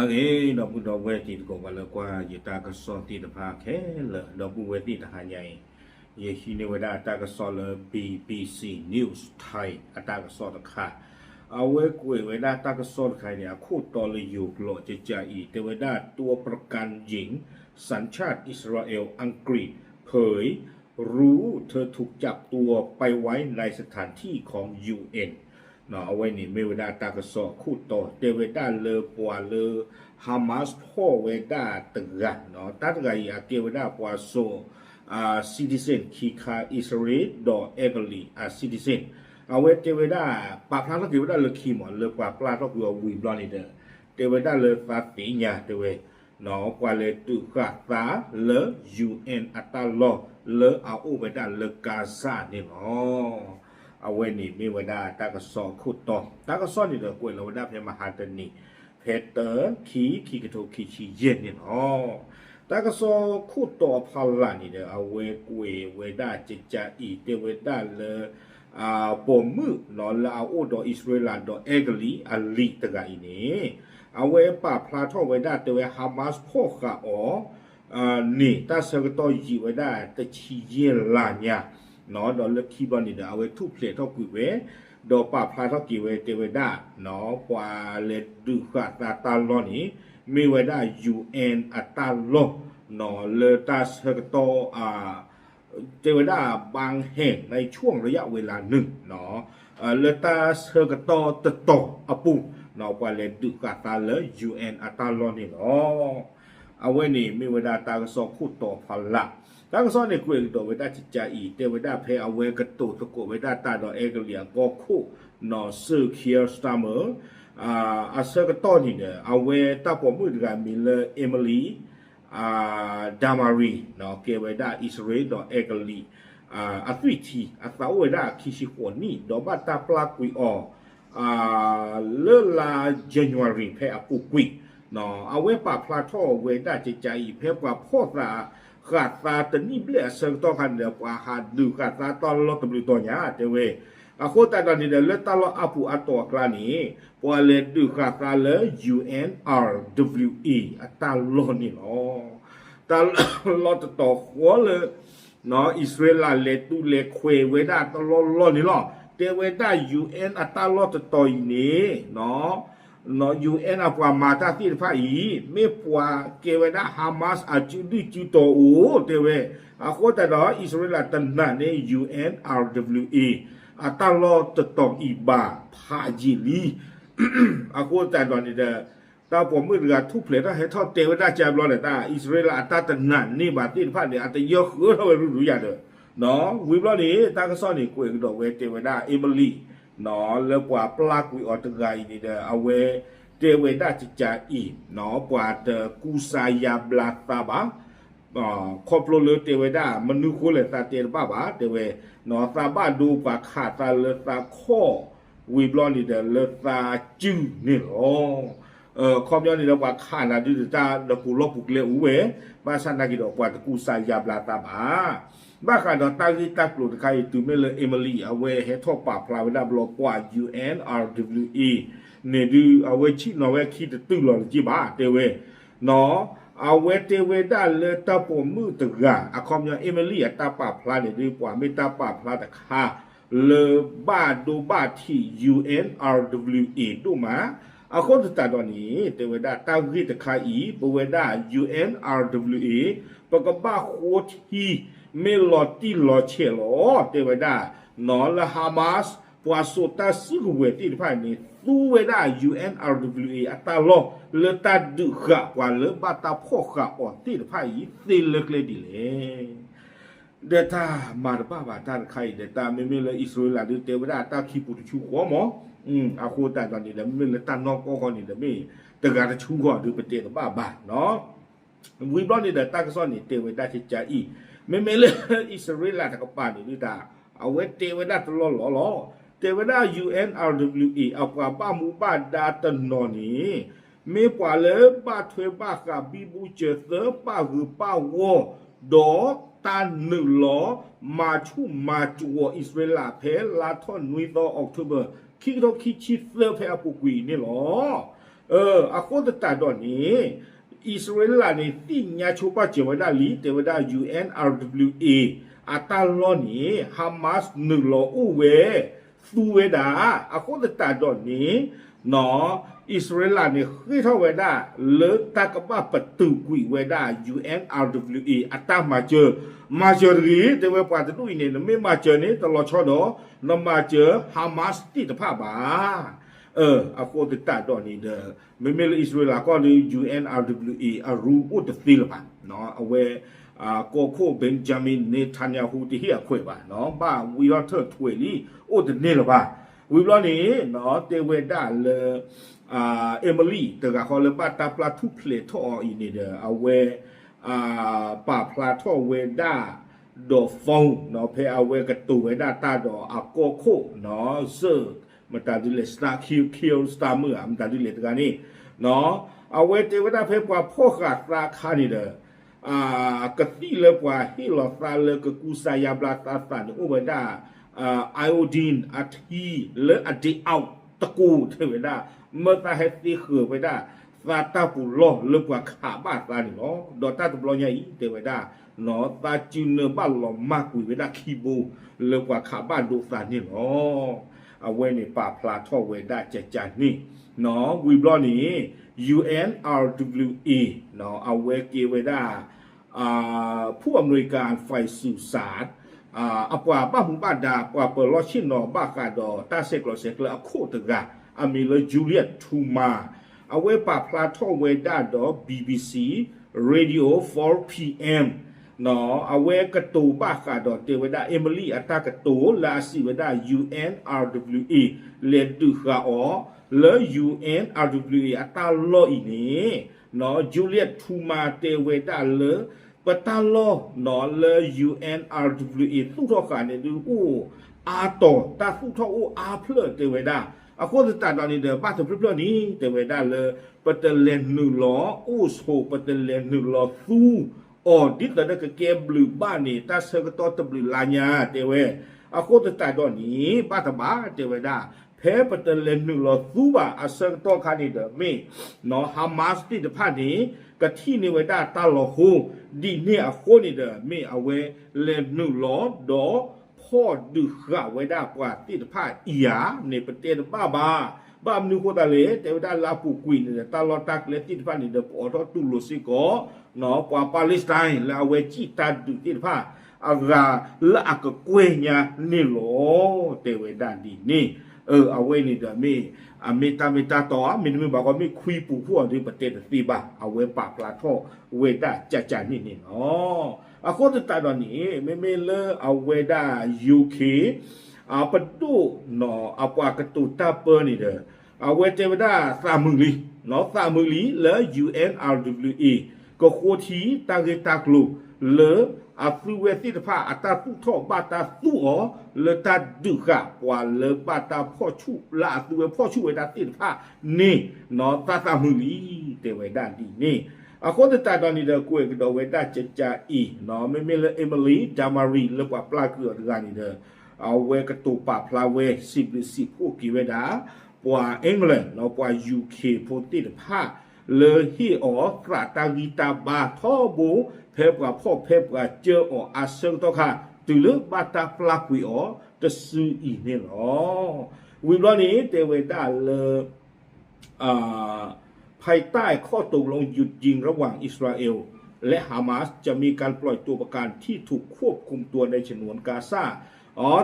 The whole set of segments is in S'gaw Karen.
အဂ့ၤ ဒီပုၢ်ဒီဝဲၢ်တံၤသကိး ပှၤလၢကွၢ်ယတၢ်ကစီၣ်သ့ၣ်တဖၣ်ခဲလၢာ် ဒီပုၢ်ဝဲၢ်သ့ၣ်တဟါညါအံၤ ယဟံးန့ၢ်ဝဲဒၣ်တၢ်ကစီၣ်လၢ BBC News Thai အတၢ်ကစီၣ်တခါ အဝဲကွဲးဝဲဒၣ်တၢ်ကစီၣ်တခါန့ၣ် အခိၣ်တီလၢယိၤကျိာ်ကကးအံၤ တဲဝဲဒၣ် ตัวประกันหญิง สัญชาติอิสราเอลอังกฤษเผย รู้เธอถูกจับตัวไปไว้ในสถานที่ของ UN အဝဲန့ၣ်မ့ၢ်ဝဲဒၣ်တၢ်ကစီၣ်အခိၣ်တီ တဲဝဲဒၣ်လၢပှၤလၢ Hamas ဖီၣ်ဝဲဒၣ်တဂၤ, တၢ်တဂၤအံၤအကဲဝဲဒၣ်ပှၤစိာ် citizen ခံခါ အံၣ်စရ့လးဒီးအဲကလံးအ citizen အဝဲတဲဝဲဒၣ် ပာ်ဖျါထီၣ်က့ၤဝဲဒၣ်လၢခံမး လၢပှၤပျၢ်ထီၣ်ကွံာ်အီၤဝံၤဘျီန့ၣ်ဒီး တဲဝဲဒၣ်လၢသးသ့ၣ်ညါတဲဝဲ ပှၤလဲၤဒုးဃာ်သးလၢ UN အတၢ်လီၢ်လၢအအိၣ်ဝဲဒၣ်လၢ Gaza န့ၣ်လီၤ. အဝဲန့ၣ်မ့ၢ်ဝဲဒၣ်တၢ်ကစီၣ်အခိၣ်တီ, တၢ်ကစီၣ်န့ၣ်ဒီးကွဲးလီၤဝဲဒၣ်ဖဲမဟါတနံၤ ဖဲတၢ ခံ ခံကထိခံဆံယဲၢ်န့ၣ်လီၤ. တၢ်ကစီၣ်ခိၣ်တီအဖီလာ်န့ၣ်ဒီး အဝဲကွဲးဝဲဒၣ်ကကးအံၤ တဲဝဲဒၣ်လၢ ပိာ်မုၣ်လၢအအိၣ်ဒီးအံၣ်စရ့လးဒီးအဲကလံးအလံာ်တဂၤအံၤန့ၣ် အဝဲပာ်ဖျါထီၣ်ဝဲဒၣ်တဲဝဲ Hamas ဖီၣ်ဃာ်အီၤ န့ၣ် တၢ်ဆၢကတီၢ်ယံာ်ဝဲဒၣ်တဆံယဲၢ်လါညါ, ဒီးလၢခံဘျီန့ၣ်ဒီး အဝဲထူၣ်ဖျဲးထီၣ်ကွံာ်ဝဲ, ဒီးပာ်ဖျါထီၣ်က့ၤဝဲတဲဝဲဒၣ် ပှၤလဲၤဒုးဃာ်သးတၢ်လီၢ်န့ၣ် မ့ၢ်ဝဲဒၣ် UN အတၢ်လီၢ် လၢတၢ်ဆၢကတီၢ် တဲဝဲဒၣ် บางแห่งในช่วงระยะเวลาหนึ่ง လၢတၢ်ဆၢကတီၢ်တတီၤအပူၤ ပှၤလဲၤဒုးဃာ်သးလၢ UN အတၢ်လီၢ်န့ၣ်လီၤ. အဝဲန့ၣ်မ့ၢ်ဝဲဒၣ်တၢ်ကစီၣ်ခိၣ်တီဖီလာ်, တၢ်ကစီၣ်န့ၣ်ကွဲးကဒီးဝဲဒၣ်ကကးအံၤ တဲဝဲဒၣ်ဖဲအဝဲကတိၤသကိးဝဲဒၣ်တၢ်ဒီးအဲကလံးအကီၢ်ခိၣ် Sir Keir Starmer အဆၢကတီၢ်န့ၣ်ဒီး အဝဲတၢ်ပိာ်မုၣ်တဂၤမံၤလၢ Emily Damari ကဲဝဲဒၣ်အံၣ်စရ့လးဒီးအဲကလံး အသွံၣ်ထံ အသးအိၣ်ဝဲဒၣ်ခံဆံဃိးနံၣ် ဒီးဘၣ်တၢ်ပျၢ်ကွံာ်အီၤ လၢလါ January ဖဲအပူၤကွံာ် အဝဲပာ်ဖျါထီၣ်ဝဲဒၣ်ကကးအံၤ ဖဲပှၤဖီၣ်သးဃာ်သးတနံၣ်ဘျဲၣ်အဆၢကတီၢ်ခါန့ၣ်ဒီး ပှၤဟးဒုးဃာ်သးတၢ်လီၢ်တဘျုးတီၤညါ တဲဝဲ, အဃိသတးဒီးန့ၣ်ဒီး လၢတၢ်လီၢ်အါပူၤအါတီၤအကျါန့ၣ် ပှၤလဲၤဒုးဃာ်သးလၢ UNRWA အတၢ်လီၢ်န့ၣ်လီၤ. တၢ်လီၢ်တတီၤဃီလၢ အံၣ်စရ့လးလဲၤတူၢ်လဲၤခွဲးဝဲဒၣ်တလီၢ်လီၢ်န့ၣ်လီၤ. တဲဝဲဒၣ် UN အတၢ်လီၢ်တတီၤအံၤန့ၣ် UN အပှၤမၤတၢ်သ့ၣ်တဖၣ်အံၤ မ့ၢ်ပှၤကဲဝဲဒၣ် Hamas အစုဒုၣ်စုတီၤအိၣ် တဲဝဲ, အဃိသတးဒီး အံၣ်စရ့လးတနာ်န့ၢ် UNRWA အတၢ်လီၢ်တတီၤအံၤဘၣ်ဖးယံာ်လံ. အဃိသတးဒီးန့ၣ်ဒီး တၢ်ပိာ်မုၣ်တဂၤထူၣ်ဖျဲးထီၣ်ဟဲထီၣ်တဲဝဲဒၣ်ကဘျီဒီး တၢ်အံၣ်စရ့လးအတၢ်တနာ်န့ၢ်ဘၣ်သ့ၣ်တဖၣ်န့ၣ် အတယၢၢ်ဃၢထီၣ်ဝဲရူၤရူၤယၤဒီး ဝံၤဘျီန့ၣ် တၢ်ကစီၣ်န့ၣ်ကွဲးကဒီးဝဲတဲဝဲဒၣ် Emily လၢပှၤပျၢ်ကွံာ်အီၤတဂၤအံၤန့ၣ်ဒီး အဝဲတဲဝဲဒၣ်ကကးအံၤ ပှၤတကူစါယါဘျါသးဘၣ် ခီဖျိလၢတဲဝဲဒၣ် မနုၤဃိလဲၣ်သးတဲတဘၣ်ဘၣ် တဲဝဲ, သးဘၣ်ဒိပှၤခးသးလၢသးခီၣ် ဝံၤဘျီန့ၣ်ဒီးလၢသးစုန့ၣ်လီၤ. ခီပညီန့ၣ်ဒီးပှၤခးနၤဒုးတၢ်ဒီးပူၤလီၢ်ပူၤကျဲအိၣ်ဝဲ, ဘၣ်ဆၣ်နာ်က့ၤဒီးပှၤတကူစါယါဘျါသးဘၣ်. ဘၣ်ဃးဒီးတၢ်ဂ့ၢ်တၢ်ကျိၤတခါအံၤ တုၤမ့ၢ်လၢ Emily အဝဲဟဲထီၣ်ပာ်ဖျါဝဲဒၣ်ဘျီပှၤ UNRWA န့ၣ်ဒုး အဝဲဆ့ၣ်နီၤဝဲခံတတုၤလီၤတက့ၢ်ဘၣ် တဲဝဲ အဝဲတဲဝဲဒၣ်လၢတၢ်ပိာ်မုၣ်တဂၤ အခီပညီ Emily အတၢ်ပာ်ဖျါန့ၣ်ဒုး ပှၤမ့ၢ်တၢ်ပာ်ဖျါတခါ လၢဘၣ်ဒိဘၣ်ထံး UNRWA ဒိၣ်မး, အဃိသတးဒီးန့ၣ် တဲဝဲဒၣ်တၢ်ဂ့ၢ်တခါအံၤ ပဝဲဒၣ် UNRWA ပကဘၣ်ဃိထံ မ့ၢ်လီၤတံၢ်လီၤဆဲးလီၤ တဲဝဲဒၣ် လၢ Hamas ပှၤစိာ်တၢ်စုကဝဲၤသ့ၣ်တဖၣ်န့ၣ် သူဝဲဒၣ် UNRWA အတၢ်လီၢ် လၢတၢ်ဒုးဃာ်ပှၤလၢဘၣ်တၢ်ဖီၣ်ဃာ်အီၤသ့ၣ်တဖၣ်အံၤ သ့လၢကျဲဒ်လဲၣ်. ဒီးတၢ်မၤတဘၣ်ဘၣ်တၢ်တခါအံၤဒီး တၢ်မ့မ့ၢ်လၢအံၣ်စရ့လးဒုးတဲဝဲဒၣ်တၢ်ခံပူၤတဆူဃီမး, အဃိသတးဒီးန့ၣ်ဒီး မ့မ့ၢ်လၢတၢ်နီၢ်ကီၢ်ဃီန့ၣ်ဒီး မ့ၢ်တဂၤတဆူဃီဒုးပတဲတဘၣ်ဘၣ် ဝံၤဘျီန့ၣ်ဒီးတၢ်ကစီၣ်န့ၣ်တဲဝဲဒၣ်ကကးအံၤ, မ့မ့ၢ်လၢအံၣ်စရ့လးတကပၤန့ၣ်ဒုးတၢ် အဝဲတဲဝဲဒၣ်တလီၢ်လီၢ်လီၤ. တဲဝဲဒၣ် UNRWA အပှၤဘၣ်မူဘၣ်ဒါတနီၤန့ၣ် မ့ၢ်ပှၤလၢဘၣ်ထွဲဘၣ်ဃးဘံဘူစၢၤသၢ ဘၣ်ဂုၤဘၣ်ဂီၢ် ဒီးတၢ်နုာ်လီၤ မၤဆူၣ်မၤကဝီၤအံၣ်စရ့လး ဖဲလါထီၣ်နွံသီ October ခံကထိခံဆံသၢဖဲအပူၤကွံာ်အံၤန့ၣ်လီၤ. အဃိသတးဒီးန့ၣ် အံၣ်စရ့လးန့ၣ် သ့ၣ်ညါဆိပာ်စၢၤဝဲဒၣ်လံ တဲဝဲဒၣ် ယူၣ်အဲၣ်အၣ်ဒဘ်လိဝ်းအ့ အတၢ်လီၢ်န့ၣ် Hamas နုာ်လီၤအိၣ်ဝဲ သူဝဲဒၣ် အဃိသတးဒီးန့ၣ် အံၣ်စရ့လးန့ၣ် ဃ့ၢ်ထီၣ်ဝဲဒၣ် လၢတၢ်ကဘၣ်ပတုာ်ကွံာ်ဝဲဒၣ် ယူၣ်အဲၣ်အၣ်ဒဘ်လိဝ်းအ့ အတၢ်မၤစၢၤ, မၤစၢၤတဂ့ၤ တဲဝဲပှၤတဒူၣ်အံၤန့ၣ် နမ့ၢ်မၤစၢၤန့ၣ် တလီၤဆီဒီး နမၤစၢၤ Hamas သ့ၣ်တဖၣ်ဘၣ် အဃိသတးဒီးန့ၣ်ဒီး မ့မ့ၢ်လၢအံၣ်စရ့လးကီၢ်ဒီး ယူၣ်အဲၣ်အၣ်ဒဘ်လိဝ်းအ့ အရူအိၣ်တသ့လၢၤဘၣ်. အဝဲ ကီၢ်ခိၣ် Benjamin Netanyahu တဟ့ၣ်အခွဲးဘၣ်, ဘၣ်ဝံထီၣ်ထၢၣ်ထွဲးလံ အိၣ်တန့ၢ်လၢၤဘၣ်. ဝံၤဘျီန့ၣ် တဲဝဲဒၣ်လၢ Emily တဂၤဃီလၢဘၣ်တၢ်ပျၢ်ထူၣ်ဖျဲးထီၣ်အီၤအံၤန့ၣ်ဒီး အဝဲ ပာ်ဖျါထီၣ်ဝဲဒၣ် ဒီး phone ဖဲအဝဲကတိၤဝဲဒၣ်တၢ်ဒီးအကီၢ်ခိၣ် စၢၢ် မတၤဒ်လဲၣ် Star Kill Kill Star မုၣ်ဧါ မတၤဒ်လဲၣ်တဂၤန့ၣ် အဝဲတဲဝဲဒၣ်ဖဲပှၤဖီၣ်ဃာ်သးအခါန့ၣ်ဒီး ကသံၣ်လၢပှၤဟ့ၣ်လီၤသးလၢကကူစါယါဘျါသးသးန့ၣ် အိၣ်ဝဲဒၣ် iodine အထံလၢအဒ့းအီၣ်တကိး တဲဝဲဒၣ် မၢသးဟဲသ့ဃၢၤဝဲဒၣ် သးတၢ်ပူၤလီၢ်လၢပှၤခးဘၣ်သးန့ၣ်လီၤ. ဒီးတၢ်တဘျီညါအံၤ တဲဝဲဒၣ် သးစုနၢဘၣ်လီၤမၢ်ကွံာ်ဝဲဒၣ်ခံဘိ လၢပှၤခးဘၣ်ဒိသးန့ၣ်လီၤ. အဝဲန့ၣ်ပာ်ဖျါထီၣ်ဝဲဒၣ်ကကန့ၣ် ဝံၤဘျီန့ၣ် ယူၣ်အဲၣ်အၣ်ဒဘ်လိဝ်းအ့ အဝဲကဲဝဲဒၣ် ဖုၣ်အမဲရကၤ ဖဲးစူးစး အပှၤဘၣ်မူဘၣ်ဒါ ပှၤပၢၤလီၢ်ဆ့ၣ်နီၤဘၣ်ဃးဒီးတၢ်ဆဲးကျိးဆဲးကျၢအခိၣ်တဂၤ အမံၤလၢ Juliet Touma အဝဲပာ်ဖျါထီၣ်ဝဲဒၣ်ဒီး BBC Radio four PM အဝဲကတိၤဘၣ်ဃးဒီးတဲဝဲဒၣ် Emily အတၢ်ကတိၤလၢအစံးဝဲဒၣ် ယူၣ်အဲၣ်အၣ်ဒဘ်လိဝ်းအ့ လဲၤဒုးဃာ်အီၤ လၢ ယူၣ်အဲၣ်အၣ်ဒဘ်လိဝ်းအ့ အတၢ်လီၢ်အံၤန့ၣ် Juliet Touma တဲဝဲဒၣ်လၢ ပတၢ်လီၢ်လၢ ယူၣ်အဲၣ်အၣ်ဒဘ်လိဝ်းအ့ သူၣ်ထီၣ်ဃာ်န့ၣ်ဒုး အိၣ်အါတီၤ တၢ်သူၣ်ထီၣ်အိၣ်အါဖျၢၣ်တဲဝဲဒၣ်. အဃိသတးဒီးန့ၣ်ဒီး ဘၣ်တဖျၢၣ်ဖျၢၣ်န့ၣ် တဲဝဲဒၣ်လၢ ပတလဲၤနုာ်လီၤအိၣ်ဆိး ပတလဲၤနုာ်လီၤသူအီၤ ဒ်သိးဒီးကကဲဘျုးဘၣ်န့ၣ် တၢ်ဆၢကတီၢ်တဘျုးလါညါ တဲဝဲ. အဃိသတးဒီးန့ၣ် ဘၣ်တဘၣ် တဲဝဲဒၣ် ဖဲပတလဲၤနုာ်လီၤသူဘၣ်အဆၢကတီၢ်ခါန့ၣ်ဒီး မ့ၢ် Hamas သ့ၣ်တဖၣ်န့ၣ် ကထံၣ်န့ၢ်ဝဲဒၣ်တၢ်လီၤဟိ ဒ်န့ၣ်အဃိန့ၣ်ဒီး မ့ၢ်အဝဲလဲၤနုာ်လီၤဒီး ဖီၣ်ဒုးဃာ်ဝဲဒၣ်ပှၤသ့ၣ်တဖၣ်အံၤဧါန့ၣ် ပတဲတဘၣ်ဘၣ်. ဘၣ်မနုၤဃိသတးလဲၣ် တဲဝဲဒၣ်လၢအပူၤကွံာ်န့ၣ်ဒီး တၢ်လီၢ်တၢ်ကျဲသ့ၣ်တဖၣ်န့ၣ်ဒီး ပအိးထီၣ်တူၢ်လိာ်စ့ၢ်ကီး ပှၤ Palestine လၢအဝဲစံၣ်တၢ်ဒုးသ့ၣ်တဖၣ် အဂၤလၢအကကွဲၢ်ညါန့ၣ်လီၤ. တဲဝဲဒၣ်ဒ်န့ၣ် အဝဲန့ၣ်ဒီးမ့ၢ် အမ့ၢ်တၢ်မ့ၢ်တၢ်တီ မ့တမ့ၢ်ဘၣ်ဃီ မ့ၢ်ခွံပူၤဃီအီၤဒီး ပတဲတသ့ဘၣ်. အဝဲပာ်ဖျါထီၣ်ဝဲဒၣ်ကကန့ၣ်န့ၣ်လီၤ. အဃိသတးဒီးန့ၣ် မ့မ့ၢ်လၢအဝဲဒၣ် UK အပဒိၣ်နီၤ အပှၤကတိၤတၢ်ပၢန့ၣ်ဒီး အဝဲတဲဝဲဒၣ်သးမုာ်လံ, သးမုာ်လံလၢ ယူၣ်အဲၣ်အၣ်ဒဘ်လိဝ်းအ့ ကဃိထံတၢ်ဂ့ၢ်တၢ်ကျိၤ လၢအသုဝဲသ့ၣ်တဖၣ်အတၢ်သူၣ်ထီၣ်ဘၣ်တၢ်သူၣ်အီၤ လၢတၢ်ဒုးဃာ်ပှၤလၢဘၣ်တၢ်ဖီၣ်ဆူၣ် လၢအသုဝဲဖီၣ်ဆူၣ်ဝဲဒၣ်သ့ၣ်တဖၣ်န့ၣ် သးသးမုာ်လံ တဲဝဲဒၣ်ဒ်န့ၣ်. အဃိသတးဒီးန့ၣ်ဒီး ကွဲးကဒီးဝဲဒၣ်ကကအံၤ မ့မ့ၢ်လၢ Emily Damari လၢပှၤပျၢ်ကွံာ်အီၤတဂၤန့ၣ်ဒီး အဝဲကတိၤပာ်ဖျါဝဲ စံးဘျုးစံးဖှိၣ်က့ၤဝဲဒၣ် ပှၤ England ပှၤ UK ဖိသ့ၣ်တဖၣ် လၢဟ့ၣ်အီၤသးတၢ်ဂံၢ်တၢ်ဘါထီဘိ ဖဲပှၤဖီၣ်ဖဲပှၤစၢအီၤအဆၢကတီၢ်ခါ တုၤလၢဘၣ်တၢ်ပျၢ်ကွံာ်အီၤတစုအံၤန့ၣ်လီၤ. ဝံၤဘျီန့ၣ် တဲဝဲဒၣ်လၢ ภายใต้ข้อตกลงหยุดยิงระหว่างอิสราเอลและฮามาส จะมีการปล่อยตัวประกันที่ถูกควบคุมตัวในฉนวนกาซา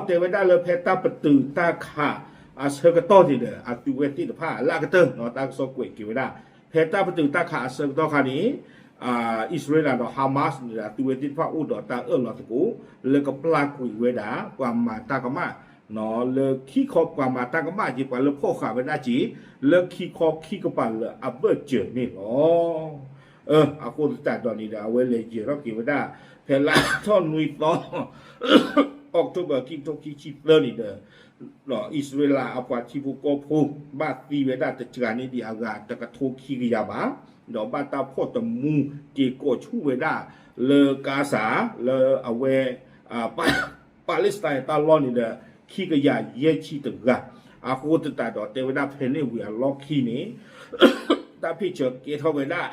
တဲဝဲဒၣ်လၢဖဲတၢ်ပတုာ်တၢ်ခးအဆၢကတီၢ်န့ၣ်ဒီး အသုဝဲသ့ၣ်တဖၣ်လၢအကတၢၢ် တၢ်ကစီၣ်ကွဲးက့ၤဝဲဒၣ် ဖဲတၢ်ပတုာ်တၢ်ခးအဆၢကတီၢ်ခါန့ၣ် အံၣ်စရ့လးဒီး Hamas န့ၣ်ဒီး အသုဝဲသ့ၣ်တဖၣ်အိၣ်ဒီးတၢ်အၢၣ်လီၤသကိး လၢကပျၢ်ကွံာ်ဝဲဒၣ် ပှၤမၤတၢ်ကမၣ် လၢခံခီပှၤမၤတၢ်ကမၣ်က့ၤ ပှၤလၢဖီၣ်ဃာ်ဝဲဒၣ်က့ၤ လၢခံခီခံကပၤလၢအဘၢၣ်စၢၤန့ၣ်လီၤ. အဃိသတးဒီးန့ၣ်ဒီး အဝဲလဲၤယဲၤထီၣ်က့ၤဝဲဒၣ် ဖဲလါထီၣ်နွံသီ October ခံကထိခံဆံသၢန့ၣ်ဒီး အံၣ်စရ့လးအပှၤထံဖိကီၢ်ဖိ ဘၣ်သံဝဲဒၣ်တစှၤန့ၢ်ဒံးအဂၤတကထိခံကယၤဘၣ်, ဒီးဘၣ်တၢ်ဖီၣ်တမူက့ၤကိးဆူၣ်ဝဲဒၣ်လၢကါစၢ် လၢအဝဲ Palestine တၢ်လီၢ်န့ၣ်ဒီး ခံကယၤယဲၢ်ဆံတဂၤ, အဃိသတးဒီးတဲဝဲဒၣ်ဖဲန့ၣ်ဝံၤအလီၢ်ခံန့ၣ် တၢ်ဖ့ၣ်ဆၢကဲထီၣ်ဝဲဒၣ်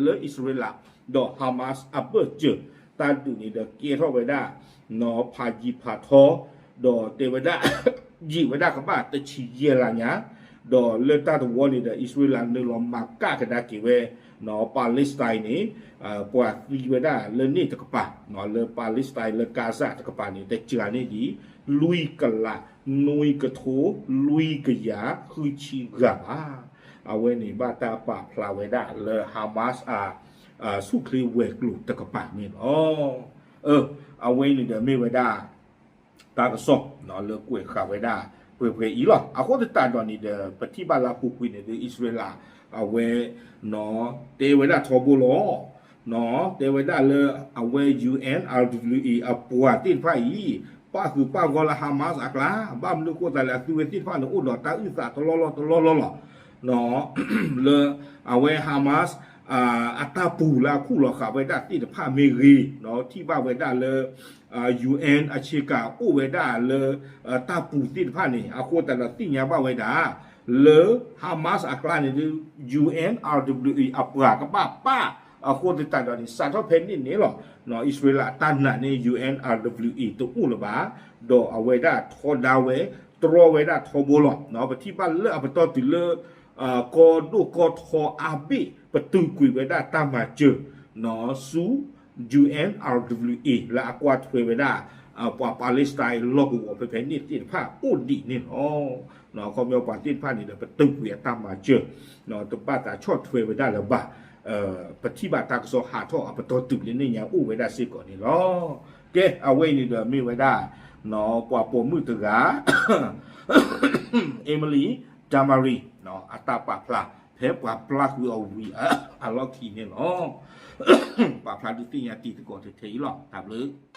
လၢအံၣ်စရ့လး ဒီး Hamas အဘၢၣ်စၢၤ တၢ်ဒုးန့ၣ်ဒီးကဲထီၣ်ဝဲဒၣ် နီၢ်ဖးယံၤဖးထီ ဒီးတဲဝဲဒၣ် ယံာ်ဝဲဒၣ်ကဘၣ်တဆံယဲၢ်လါညါ, ဒီးလၢတၢ်တဝီန့ၣ်ဒီး အံၣ်စရ့လးနုာ်လီၤမၤကၣ်ကဒါက့ၤဝဲ နီၢ် Palestine န့ၣ် ပှၤသံဝဲဒၣ်လၢန့ၣ်တကပၤ လၢ Palestine လၢ Gaza တကပၤန့ၣ် တစှၤန့ၢ်ဒံး လွံၢ်ကလး နွံကထိ လွံၢ်ကယၤဃုဆံဂၤဘၣ်. အဝဲန့ၣ်ဘၣ်တၢ်ပာ်ဖျါဝဲဒၣ်လၢ Hamas အ ဆူၣ်ချ့ဝဲၤကျိၤတကပၤန့ၣ်လီၤ. အဝဲန့ၣ်ဒီးမ့ၢ်ဝဲဒၣ် တၢ်ကစီၣ် လၢကွဲးဃာ်ဝဲဒၣ် ပှဲၤပှဲၤအံၤလီၤ. အဃိသတးဒီးန့ၣ်ဒီး ပထံၣ်ဘၣ်လၢအပူၤကွံာ်န့ၣ်ဒီး အံၣ်စရ့လး အဝဲ နီၢ် တဲဝဲဒၣ်ထီဘိလီၤ. နီၢ် တဲဝဲဒၣ်လၢအဝဲ ယူၣ်အဲၣ် အါဒဘလျူၣ်အ့ အပှၤသ့ၣ်တဖၣ်အံၤ ပၣ်ဃုာ်ပၣ်ဂီၢ်လၢ Hamas အကျါ, ဘၣ်မနုၤအဃိသတးလဲၣ် အသုဝဲသ့ၣ်တဖၣ်န့ၣ် အိၣ်ဒီးတၢ်အုၣ်သးတလီၢ်လီၢ်တလီၢ်လီၢ်လီၤ. နီၢ် လၢအဝဲ Hamas အတၢ်ပူၤလၢအခူၣ်လီၤဃာ်ဝဲဒၣ်သ့ၣ်တဖၣ်မ့ၢ်ဂ့ၤ, နီၢ် ထံၣ်ဘၣ်ဝဲဒၣ်လၢ ယူၣ်အဲၣ် အဆ့ကၤအိၣ်ဝဲဒၣ်လၢ တၢ်ပူၤသ့ၣ်တဖၣ်န့ၣ် အဃိသတးဒီးသ့ၣ်ညါဘၣ်ဝဲဒၣ် လၢ Hamas အကျါန့ၣ်ဒီး ယူၣ်အဲၣ် အါဒဘလျူၣ်အ့ အပှၤကဘၣ်ပၣ်, အဃိသတးဒီးန့ၣ် စးထီၣ်ဖဲန့ၣ်န့ၣ်လီၤ. နီၢ် အံၣ်စရ့လးအတၢ်နာ်န့ၣ် ယူၣ်အဲၣ် အါဒဘလျူၣ်အ့ တအိၣ်လၢၤဘၣ်, ဒီးအဝဲဒၣ်ထီဒါဝဲ တြီဝဲဒၣ်ထီဘိလီၤ. နီၢ် ပထံၣ်ဘၣ်လၢအပတီၢ်တုၤလၢ ကီဒိၣ်ကီထီအါဘ့ၣ် ပတုာ်ကွံာ်ဝဲဒၣ်တၢ်မၤစၢၤ နီၢ် ဆူ ယူၣ်အဲၣ် အါဒဘလျူၣ်အ့ လၢအကွၢ်ထွဲဝဲဒၣ် ပှၤ Palestine လီၢ်ကဝီၤဖဲဖဲန့ၣ်သ့ၣ်တဖၣ်အိၣ်ဒံးန့ၣ်လီၤ. နီၢ် အခီပညီပှၤသ့ၣ်တဖၣ်န့ၣ်ဒီး ပတုာ်ကွံာ်အတၢ်မၤစၢၤ နီၢ် တဘၣ်သးဆီၣ်ထွဲဝဲဒၣ်လၢၤဘၣ်. ပထံၣ်ဘၣ်တၢ်ကစီၣ်ဟးထီၣ်အပတီၢ်တုၤလၢန့ၣ်ညါအိၣ်ဝဲဒၣ်စ့ၢ်ကီးန့ၣ်လီၤ. ကဲ အဝဲအံၤန့ၣ်ဒီးမ့ၢ်ဝဲဒၣ် နီၢ် ပှၤပိာ်မုၣ်တဂၤ Emily Damari နီၢ် အတၢ်ပာ်ဖျါ ဖဲပှၤပျၢ်ဃုာ်အီၤဝံၤအလီၢ်ခံန့ၣ်လီၤ. ပာ်ဖျါဒုးသ့ၣ်ညါတံၤသကိးထဲအံၤလီၤ. တၢ်ဘျုး